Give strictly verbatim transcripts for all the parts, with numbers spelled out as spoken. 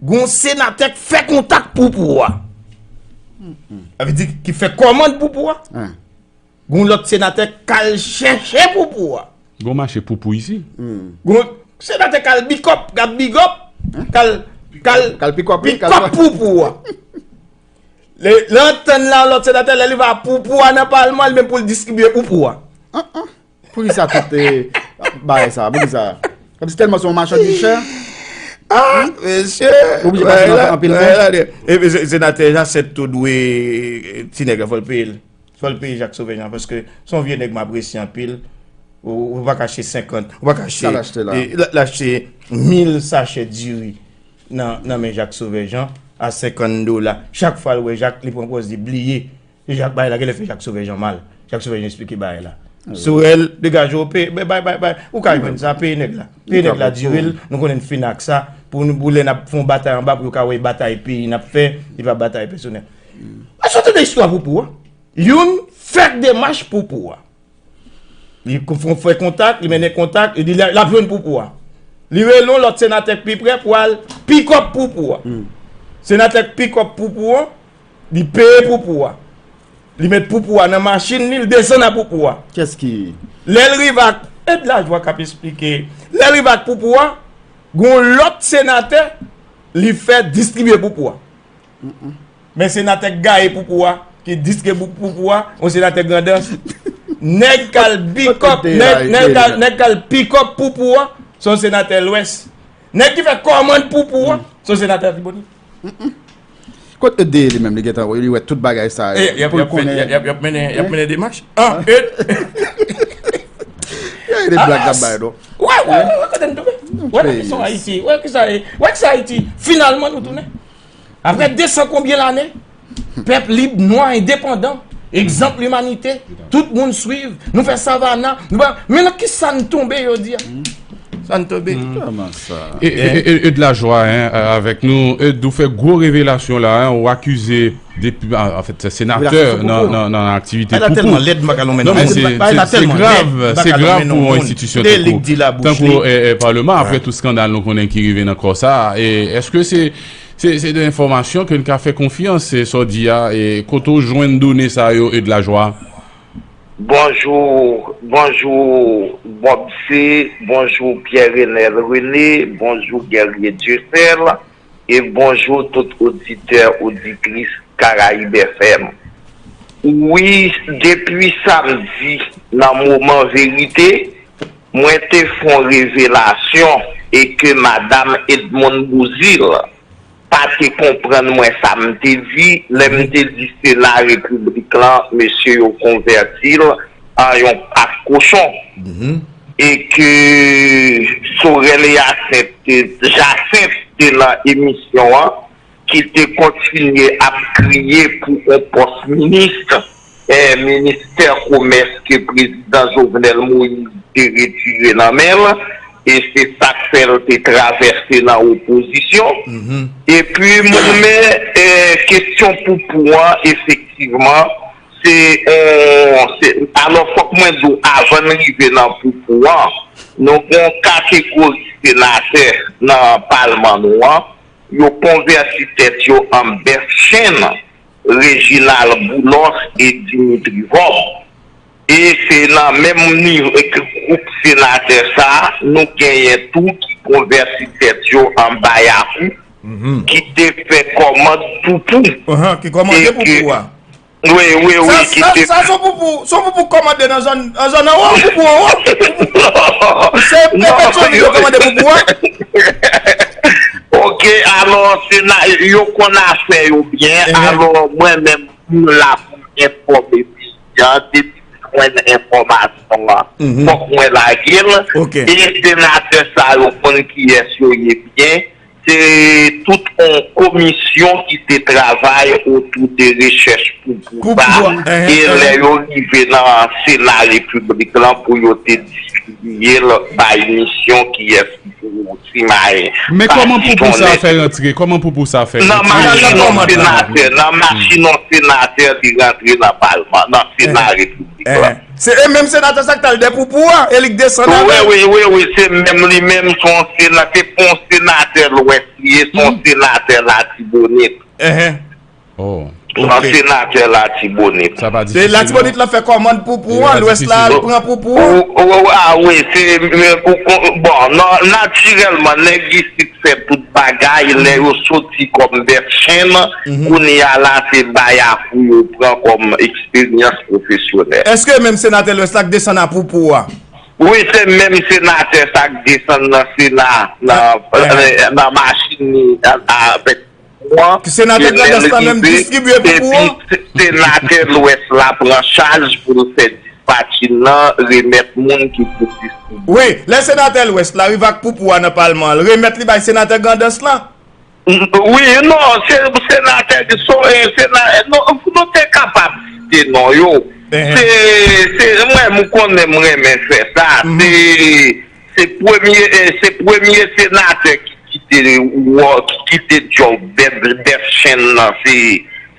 Gon senatè k fè kontak pou pouvwa. Sa vle di ki fè kòmand pou pouvwa. Gon lòt senatè k al chèche pou pouvwa. Gon mache poupou isi. Gon senatè k al bikòp, k ap bigòp, k al k al Kal pikòp, wi, kal pikòp pou pouvwa. Lè lè antann la lòt senatè, lè li va pou pouvwa nan palman, li menm pou l distribye pou pouvwa. Poukisa tout bagay sa? Poukisa? Kòmsi tèlman se yon machandiz chè? Ah, mesye. Oblije pase nan anpil men. Epi senatè Jacinthe tou dwe ti nèg la, fò l peye l. Fò l peye Jak Sovè Jan, paske se yon vye nèg m apresye anpil. Ou, ou pa ka achte senkant, ou pa ka achte, l achte mil sachè diri nan, nan men Jak Sovè Jan a senkant dola. Chak fwa l wè Jak, li pran pòz li bliye. E Jak, bagay la genlè fè Jak Sovè Jan mal. Jak Sovè Jan eksplike bagay la. Sorel, degaje w, peye, bay, bay, bay. Ou ka jwenn sa, peye nèg la. Peye nèg la diri l, nou konnen n fin ak sa. Pou, pou lè n ap fè yon batay anba, pou yo ka wè batay peyi n ap fè, li pa batay pèsonèl. Mwen sot nan istwa pou pou an. Youn fè demach pou pou a. Li fè kontak, li mennen kontak, li di l ap jwenn pou pou a. Li rele yon lòt senatè k pi prè pou al pikòp pou pou a. Senatè k pikòp pou pou a, li peye pou pou a. Li met pou pou a nan machin li, li desann ak pou pou a. Kès ki? Lè l rive ak, Ed Lajwa k ap esplike. Lè l rive ak pou pou a, gon lòt senatè, li fè distribye pou pou a. Men senatè k gaye pou pou a, ki distribye pou pou a, yon senatè Grandans. Nèg k al bikòp, nèg, nèg k al, nèg k al pikòp pou pou a, se yon senatè Lwès. Nèg ki fè kòmand pou pou a, se yon senatè Latibonit. Kot Ed li menm, li gentan, li wè tout bagay sa yo. Pou l konnen. Y ap mennen, y ap mennen demach. Ah, Ed. Yo, e de blag k ap bay, non. Wè, wè, wè, wè, kote n tonbe. Wè, ki sa Ayiti, wè, ki sa, wè, ki sa Ayiti, finalman, nou tounen. Apre de san konbyen lane, pèp lib, nwa, endepandan, egzanp limanite, tout moun swiv, nou fè savana, nou pa, men nan ki sa n tonbe jodi a? Sa n tonbe. Kòman sa? E, e, e, e, Ed Lajwa, hein, euh, avèk nou. Ed, ou fè gwo revelasyon la, hein, ou akize depi, an, an fèt, se senatè nan, nan, nan aktivite poupou. Non, men se, se, se grav, se grav pou yon enstitisyon tankou, tankou, eh, eh, Palman, apre tout skandal nou konnen ki rive nan kò sa. E èske se Se, se de enfòmasyon ke n ka fè konfyans, se sa w di a, e kote w jwenn done sa yo, Ed Lajwa? Bonjou, bonjou Bob C, bonjou Pierre Renel René, bonjou Guerrier Dieuseul, e bonjou tout oditè, oditris Caraïbes F M. Wi, depi samdi, nan moman verite, mwen te fè yon revelasyon e ke madanm Edmonde Bouzille pa te konprann mwen sa m te di lè m te di Sena Repiblik lan, mesye yo konvèti l an yon pak kochon. E ke Sorel Yasent te, Jacinthe te nan emisyon an, ki te kontinye ap kriye pou yon pòs minis, eh, ministè komès ke prezidan Jovenel Moïse te retire nan men l, e se sa k fè l te travèse nan opozisyon. Epi, men, eh, kesyon poupou an, efektivman, se, eh, se, alò, fòk mwen di w, avan n rive nan poupou an, nou gen yon kategori senatè nan palman nou an, yo konvèti tèt yo an bèf chenn, Reginald Boulos e Dimitri Vorbe. E se nan menm nivo, e ke gwoup senatè sa a, nou genyen tou ki konvèti tèt yo an bayakou, ki te fè kòmand poupou. Ki kòmande poupou a. Wi, wi, wi, ki te. Sa, sa, se yon poupou, se yon poupou kòmande nan zòn, nan zòn anwo, poupou anwo. Se Pepetyon ki te kòmande poupou a. Ok, alò, se na, yo konn afè yo byen. Alò, mwen menm, m la pou m enfòme peyi a, depi m jwenn enfòmasyon an, fòk mwen lage l. E senatè sa yo konn kiyès yo ye byen. Se tout yon komisyon ki te travay otou de rechèch pou pouvwa. E lè yo rive nan Sena Repiblik lan pou yo te diskite distribiye l, bay misyon kiyès ki pou simaye. Men kòman poupou sa a fè rantre? Kòman poupou sa a fè rantre? Nan machin yon senatè, nan machin yon senatè, li rantre nan palman, nan Sena Repiblik la. Se e menm senatè sa k t al dèyè poupou a, e li k desann avè l. Wi, wi, wi, wi, se menm li menm, se yon sena-, se pa yon senatè Lwès li ye, se yon senatè Latibonit. Oh. Nan senatè Latibonit. Se Latibonit lan fè kòmand poupou an, Lwès la al pran poupou an. Ah wi, se, bon, natirèlman, nèg isit fè tout bagay, lè yo soti kòm bèf chenn, kounye a la, se Bayakou yo pran kòm eksperyans pwofesyonèl. Èske menm senatè Lwès la k desann a poupou a? Wi, se menm senatè sa k desann nan Sena, nan, nan machin li, avèk Senatè Grandans lan menm distribiye poupou an. Epi senatè Lwès la pran chaj pou l fè dispatchin nan, remèt moun ki pou distribiye. Wi, lè senatè Lwès la rive ak poupou a nan palman an, l remèt li bay senatè Grandans lan. Wi, non, se senatè, so, e, sena-, non, nou te kapab site non yo. Se, se, mwen, m konnen m renmen fè sa. Se, se premye, e, se premye senatè ki kite wò, ki kite djòb bèf, bèf chenn nan, se,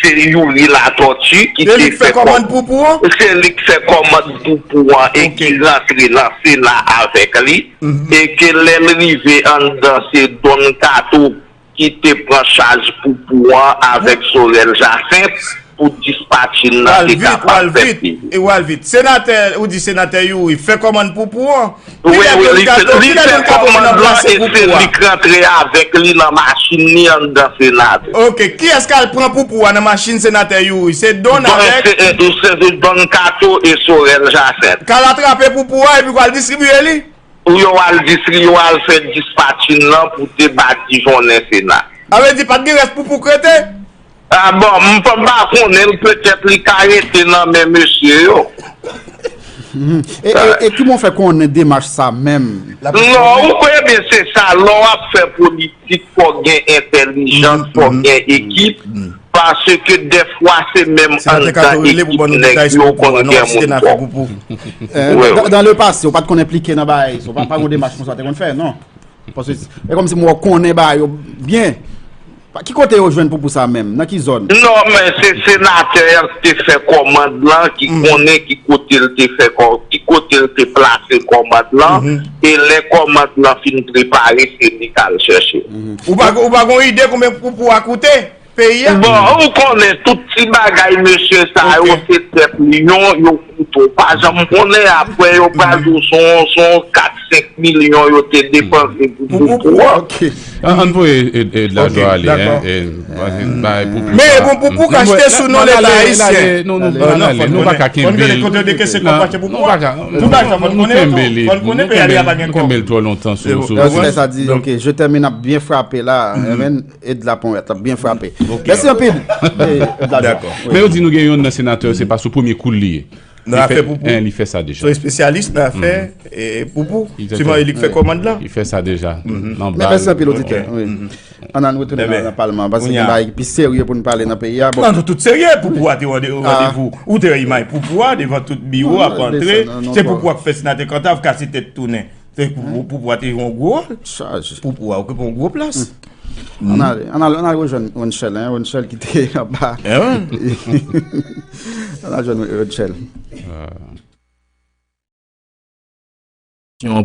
se Youri Latortue ki te fè kòmand poupou an? Se li k fè kòmand poupou an e ki rantre nan Sena avèk li. E ke lè l rive anndan, se Don Kato ki te pran chaj poupou an avèk Sorel Jacinthe pou dispatchin nan te kapab fèt. E w al vit. Senatè, ou di senatè Youri fè kòmand poupou an? Wi, wi, li fè, li fè kòmand lan e se li k rantre avèk li nan machin li anndan Sena. Ok, kiyès k al pran poupou a nan machin senatè Youri? Se Don avèk? Se, e, se, se Don Kato e Sorel Jacinthe. K al atrape poupou a epi k al distribiye li? Pou yo al distri-, yo al fè dispatchin nan pou te badijonnen Sena. Sa vle di pa t gen rès poupou k rete? Ah bon, m pa, m pa konnen l, petèt li ka rete nan men mesye yo. E, e, e kòman w fè konnen demach sa menm? Non, ou kwè byen se sa, lè w ap fè politik, fò gen entèlijans, fò gen ekip, paske dèfwa se menm anndan ekip nèg yo konn gen moun fò. Eh, dans, dans le passé, ou pa t konn enplike nan bagay sa, ou pa, pa gen demach konsa te konn fè, non? Paske e kòmsi m wè w konnen bagay yo byen. Pa, ki kote yo jwenn poupou sa menm? Nan ki zòn? Non, men se senatè a ki te fè kòmand lan, ki konnen ki kote l te fè kò-, ki kote l te plase kòmand lan, e lè kòmand lan fin prepare, se li k al chèche. Ou pa, ou pa gen ide konbyen poupou a koute? Peyi a. Bon, ou konnen tout ti bagay mesye sa yo se tèt lyon, yo koute w. Pa janm konnen apre yo pral di w se yon, se yon kat, senk milyon yo te depanse pou poupou a. An, ann voye, e, e, Ladjò ale, hein, e, bay poupou. Men e bon poupou k achte sou non Leta ayisyen. Non, non, ann ale, nou pa ka kenbe l. Nou pa ka, nou kenbe li, nou kenbe l twò lontan sou, sou. Sa di, ok, je termine ap byen frape la, amen. Ed Laponyèt ap byen frape. Mèsi anpil. Ed Ladjò. Men yo di nou gen youn nan senatè, se pa sou premye kou l li ye. Nan afè poupou. Li fè sa deja. Se yon espesyalis nan afè, e, poupou. Siman e li k fè kòmand lan. Li fè sa deja. Nan bal. Mèsi anpil, oditè. Ann, ann retounen nan, nan palman an, paske gen bagay ki pi serye pou n pale nan peyi a. Bon. Non, nou tout serye. Poupou a te rande-, randevou. Ou te wè imaj poupou a devan tout biwo ap antre. Se poupou a k fè senatè Kantav kase tèt tounen. Se poupou, poupou a te jwe yon gwo wòl. Poupou a okipe yon gwo plas. Ann ale, ann al, ann al rejwenn Ronchel, hein, Ronchel ki te anba. Ann al jwenn Ronchel.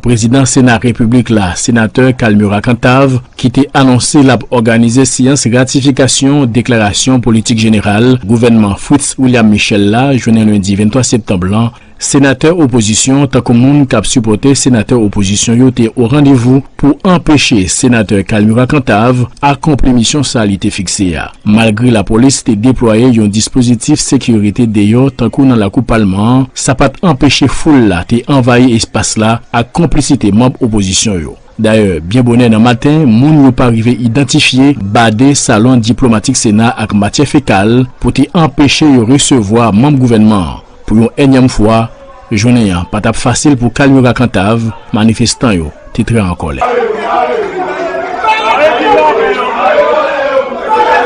Prezidan Sena Repiblik la, Senatè Calmura Cantave, ki te anonse l ap òganize seyans ratifikasyon deklarasyon politik jeneral gouvènman Fritz William Michel la, jounen lendi venntwa septanm lan, Senatè opozisyon, tankou moun k ap sipòte senatè opozisyon yo, te o randevou pou anpeche senatè Calmura Cantave akonpli misyon sa li te fikse a. Malgre lapolis te deplwaye yon dispozitif sekirite deyò tankou nan lakou palman an, sa pa t anpeche foul la te anvayi espas la ak konplisite manm opozisyon yo. Dayè, byen bonè nan maten, moun yo pa rive idantifye bade salon diplomatik Sena ak matyè fekal pou te anpeche yo resevwa manm gouvènman an. Pou yon ènyèm fwa, jounen an pa t ap fasil pou Calmura Cantave, manifestan yo te trè an kòlè.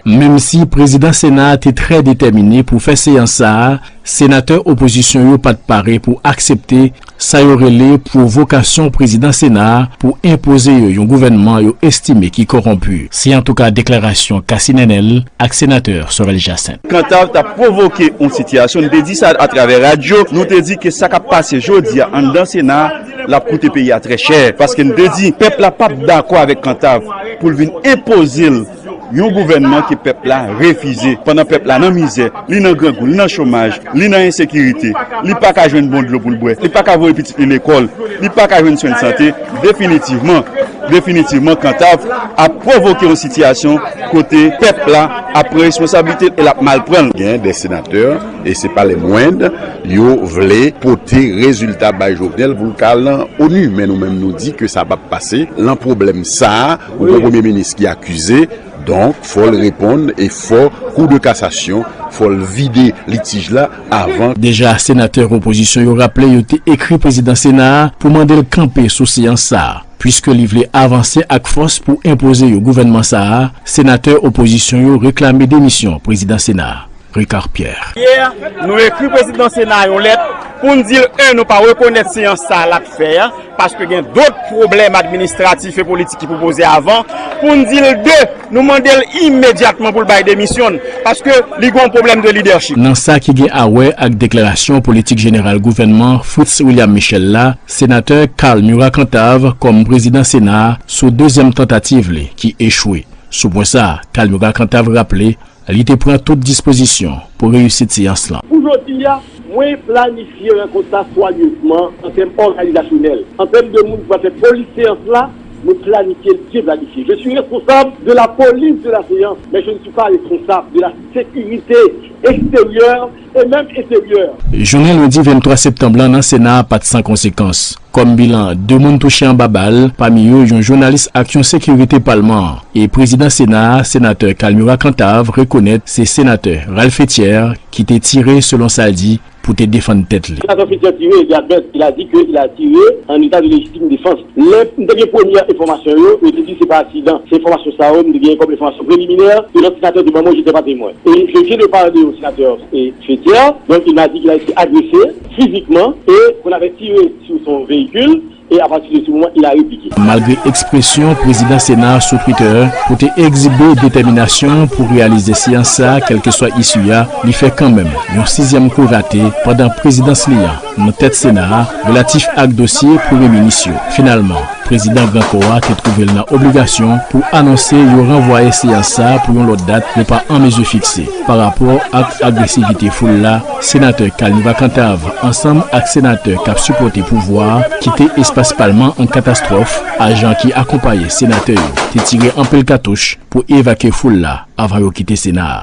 Menm si prezidan Sena a te trè detèmine pou fè seyans sa a, senatè opozisyon yo pa t pare pou aksepte sa yo rele pwovokasyon prezidan Sena a pou enpoze yo yon gouvènman yo estime ki kòwonpi. Se antouka deklarasyon Cassie Nenel ak senatè Sorel Jacinthe. Kantav t ap pwovoke yon sitiyasyon, n te di sa atravè radyo, nou te di ke sa k ap pase jodi a anndan Sena a, l ap koute peyi a trè chè. Paske n te di, pèp la p ap dakò avèk Kantav pou l vin enpoze l yon gouvènman ke pèp la refize. Pandan pèp la nan mizè, li nan grangou, li nan chomaj, li nan ensekirite, li pa ka jwenn bon dlo pou l bwè, li pa ka voye pitit li lekòl, li pa ka jwenn swen sante, definitivman, definitivman, Kantav ap pwovoke yon sitiyasyon kote pèp la ap pran responsablite l e l ap mal pran l. Gen de senatè, e se pa les moindres, yo vle pote rezilta bay Jovenel pou l ka al nan onu. Men nou menm nou di ke sa p ap pase. Lan pwoblèm sa a, ou gen yon premye minis ki akize, donk, fò l reponn e fò Kou de kasasyon, fò l vide litij la avan. Deja, senatè opozisyon yo raple yo te ekri prezidan Sena a pou mande l kanpe sou seyans sa a. Piske li vle avanse ak fòs pou enpoze yo gouvènman sa a, senatè opozisyon yo reklame demisyon prezidan Sena a, Ricard Pierre. Yè, nou ekri prezidan Sena a yon lèt pou n di l, en, nou pa rekonèt seyans sa a l ap fè a, paske gen dòt pwoblèm administratif e politik ki pou poze avan, pou n di l, de, nou mande l imedyatman pou l bay demisyon l, paske li gen yon pwoblèm de lidèchip. Nan sa ki gen a wè ak deklarasyon politik jeneral gouvènman Fritz William Michel la, senatè Carl Murat Cantave kòm prezidan Sena a sou dezyèm tantativ li ki echwe. Sou pwen sa a, Carl Murat Cantave raple li te pran tout dispozisyon pou reyisit seyans lan. Pou jodi a, mwen planifye rankont sa swanyezman an tèm òganizasyonèl. An tèm de moun ki pral fè polis seyans la, mwen planifye l byen planifye. Je suis responsable de la police de la séance, mais je ne suis pas responsable de la sécurité extérieure et même intérieure. Jounen lendi venntwa septanm lan nan Sena a pa t san konsekans. Kòm bilan, de moun touche anba bal, pami yo yon jounalis ak yon sekirite palman an. E prezidan Sena a, senatè Carl Murat Cantave, rekonèt se senatè Ralph Etier ki te tire, selon sa l di, pou te defann tèt li. Senatè Etier tire, il y a bête, il a dit que il a tiré en état de légitime défense. Lè m te gen premyè enfòmasyon yo, yo te di se pa aksidan. Se enfòmasyon sa yo m te gen kòm enfòmasyon preliminè ke lòt senatè te ban mwen, j'étais pas témoin. Et je viens de parler au sénateur, eh, Etier, donc il m'a dit qu'il a été agressé physiquement et qu'on avait tiré sur son véhicule et à partir de ce moment, il a répliqué. Malgre ekspresyon prezidan Sena a sou Twitter pou te egzibe detèminasyon pou reyalize seyans sa a, kèlkeswa isi a, li fè kanmenm yon sizyèm kou rate pandan prezidans li an nan tèt Sena a relatif ak dosye premye minis yo. Finalman, prezidan Gran Kò a te twouve l nan obligasyon pou anonse yo ranvwaye seyans sa a pou yon lòt dat yo pa an mezi fikse. Pa rapò ak agresivite foul la, senatè Carl Murat Cantave ansanm ak senatè k ap sipòte pouvwa a kite espas palman an katastwòf. Ajan ki akonpaye senatè yo te tire anpil katouch pou evakye foul la avan yo kite Sena a.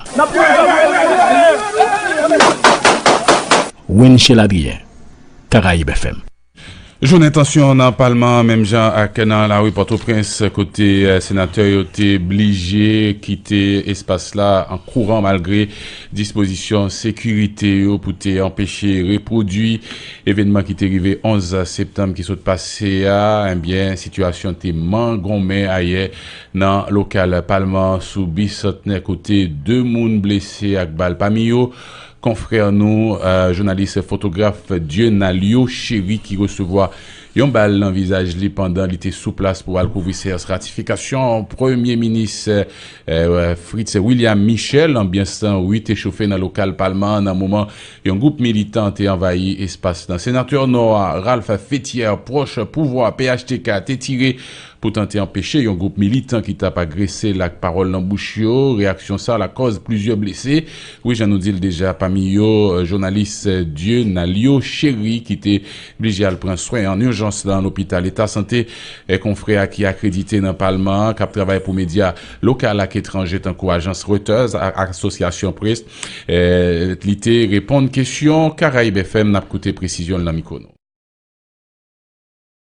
Wenchel Adrien, Caraïbes F M. Jounen tansyon nan palman an, menm jan ak nan lari Pòtoprens, kote, eh, senatè yo te blije kite espas la an kouran malgre dispozisyon sekirite yo pou te anpeche repwodui evènman ki te rive onz septanm ki sot pase a. Ebyen, sitiyasyon te mangonmen ayè nan lokal palman an sou Bisantnè, kote de moun blese ak bal. Pami yo, konfrè nou, eh, jounalis fotograf Dieunalio Chéry ki resevwa yon bal nan vizaj li pandan li te sou plas pou al kouvri seyans ratifikasyon premye minis, eh, Fritz William Michel. Anbyans lan, wi, te chofe nan lokal palman an nan moman yon gwoup militan te anvayi espas lan. Senatè Nò a, Ralph Fétière, pwòch pouvwa P H T K, te tire pou tante anpeche yon gwoup militan ki t ap agrese l ak pawòl nan bouch yo. Reyaksyon sa a lakòz plizyè blese. Wi, jan nou di l deja, pami yo, eh, jounalis, eh, Dieunalio Chéry ki te blije al pran swen an ijans nan lopital Eta Sante. Eh, konfrè a ki akredite nan palman an, k ap travay pou medya lokal ak etranje tankou ajans Reuters ak Associated Press, eh, li te reponn kesyon Caraïbes F M. N ap koute presizyon l nan mikwo nou.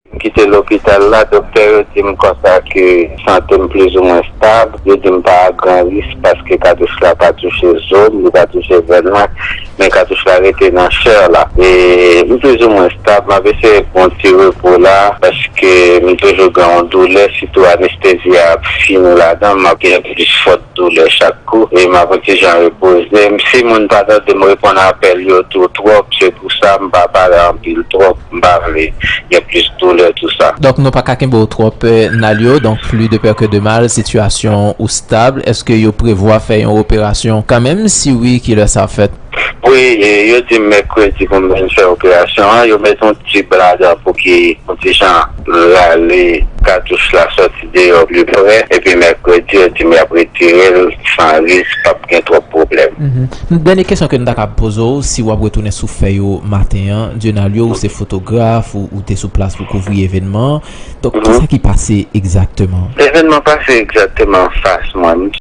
M kite lopital la, doktè yo di m konsa ke sante m plizoumwen stab. Yo di m pa a gran risk paske katouch la pa touche zo m, li pa touche vèn mwen, men katouch la rete nan chè la. E m plizoumwen stab, m ap eseye pran yon ti repo la, paske m toujou gen yon doulè, sitou anestezi a ap fini ladan m, m ap gen plis pòt doulè chak kou, e m ap yon ti jan repoze m. Si moun pa tande m reponn apèl yo tou twòp, se pou sa m pa pale anpil twòp, m pa vle gen plis doulè, tou sa. Donk, nou pa ka kenbe w twòp, eh, Nalio. Donk, plus de peur que de mal, sitiyasyon ou stab. Èske yo prevwa fè yon operasyon kanmenm? Si wi, kilè sa ap fèt? Wi, e, yo di m mèkredi pou m vin fè operasyon an. Yo met yon tib ladan pou ki yon ti jan rale katouch la sòti deyò pli prè. Epi mèkredi, yo di m y ap retire l san risk, p ap gen twòp pwoblèm. Mhm. Dènye kesyon ke n ta kab poze w, si w ap retounen sou fèy ou maten an, Dieunalio, ou se fotograf, ou, ou te sou plas pou kouvri evènman an. Donk, kisa ki pase egzakteman? Evènman pase egzakteman anfas mwen. M